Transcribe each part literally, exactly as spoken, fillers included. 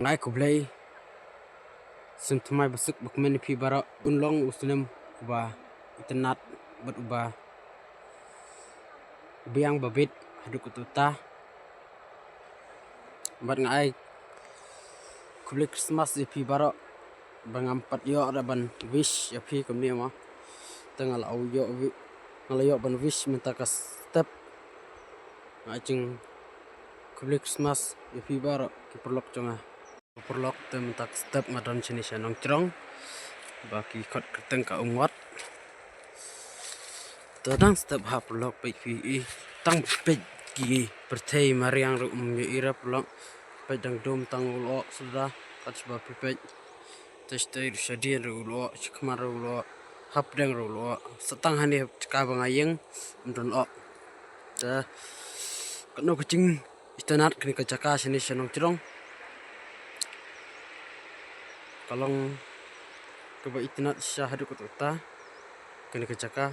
Nga ai khublei snem thymmai basuk bakmen ïa phi baroh. Un long u snem uba itynnad bad uba biang babit haduh katta katta. Bad nga ai khublei Christmas ïa phi baroh ba ngam pat ïoh ruh ban wish ïa phi kumne mo. Te nga la ïoh wi-, nga la ïoh ban wish mynta ka step. Nga ai jingkhublei Christmas ïa phi baroh ki paralok jong nga. Paralok, te mynta ka step nga don shane sha Nongchrong ba ki khot kyrteng ka Umngot. Te dang step ha paralok, peit phi i, tang peit ki pyrthei mariang ruh ym ïohi re paralok. Peit dang dum tang u lyoh suda, kat shaba phi peit. Te shatei ruh shadien ruh u lyoh, shakhmat ruh u lyoh, hapdeng ruh u lyoh. Sa tang hangne jaka ba nga ïeng ym don lyoh. Te katno ka jing itynnad kane ka jaka shane sha Nongchrong. Ka long kaba itynnad shisha haduh katta katta kane ka jaka.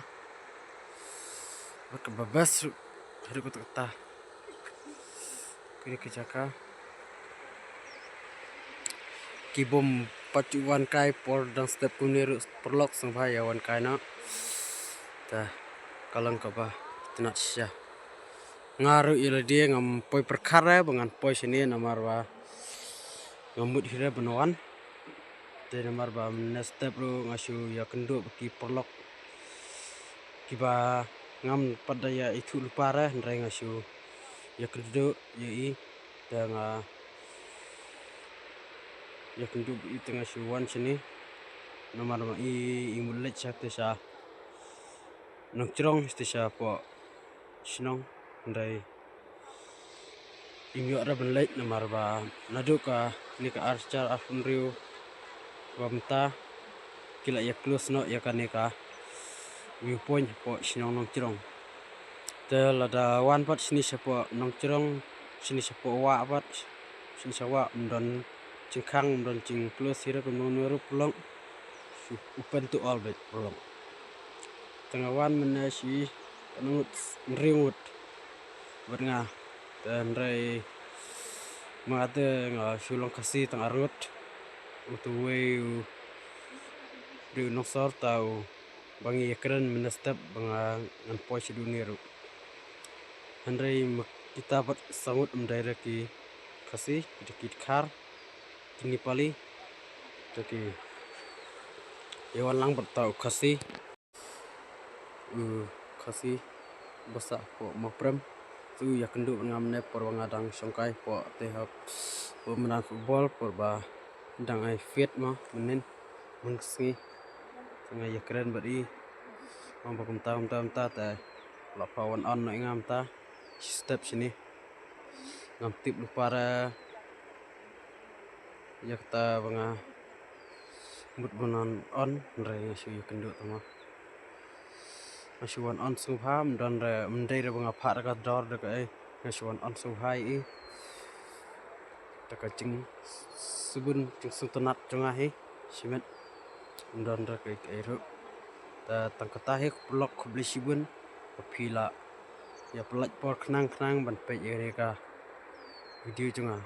Bad kaba best ruh haduh katta katta kane ka jaka. Ki bym pat ju wan kai por dang step kumne ruh paralok, sngewbha ïa wan kai noh. Te ka long kaba itynnad shisha. Nga ruh ïa lade ngam poi pyrkhat re ba ngan poi shane namar ba ngam mut hi re ban wan. Te namar ba mynne step ruh nga shu ïakynduh bad ki paralok kiba ngam pat da ïa ithuh lypa re, hynrei nga shu ïakynduh ïa i. Te nga ïakynduh bad i te nga shu wan shane namar ma i i mut leit shatei sha Nongchrong, shatei shapoh shnong, hynrei im ïoh re ban leit namar ba naduh kane ka ar hajar arphew hynriew ba mynta ki la ïa close noh ïa kane ka view point hapoh shnong Nongchrong. Te lada wan pat shane shapoh Nongchrong, shane shapoh wah pat, shane sha wah ym don jingkhang, ym don jingclose hi re kumno kumno ruh paralok. Open to all beit paralok. Te nga wan mynne shi katno ngut, hynriew ngut bad nga. Te hynrei ma nga te nga shu long Khasi tang ar ngut. Uta uwei u dei u nongsor, uta uba ngi ïakren mynne step ba nga ngan poi shaduh ne ruh. Hynrei ma kita pat saw ngut ym dei re ki Khasi, ki dei ki Dkhar, ki Nepali. Te ki ïa wan lang bad uta u Khasi. U Khasi ba sah hapoh Mawprem. Te u ïakynduh bad nga mynne por ba nga dang shong kai hapoh te hapoh mynta football por ba dang ai fight mo mynnin mynne ka sngi. Te nga ïakren bad i, ong ba kumta kumta kumta te la phah wan on noh ïa nga mynta shi step shane. Ngam tip lypa re ïa kata ba nga mut ban on, hynrei nga shu ïakynduh tang mo. Nga shu wan on sngewbha, ym don re, ym dei re ba nga phah da ka dor da kaei, nga shu wan on sngewbha ïa i. Da ka jingsbun jingsngewtynnad jong nga hi shimet, ym don re kaei kaei ruh. Te tang kata hi paralok, khublei shibun ba phi la ïa pynlait por khnang khnang ban peit ïa kane ka video jong nga.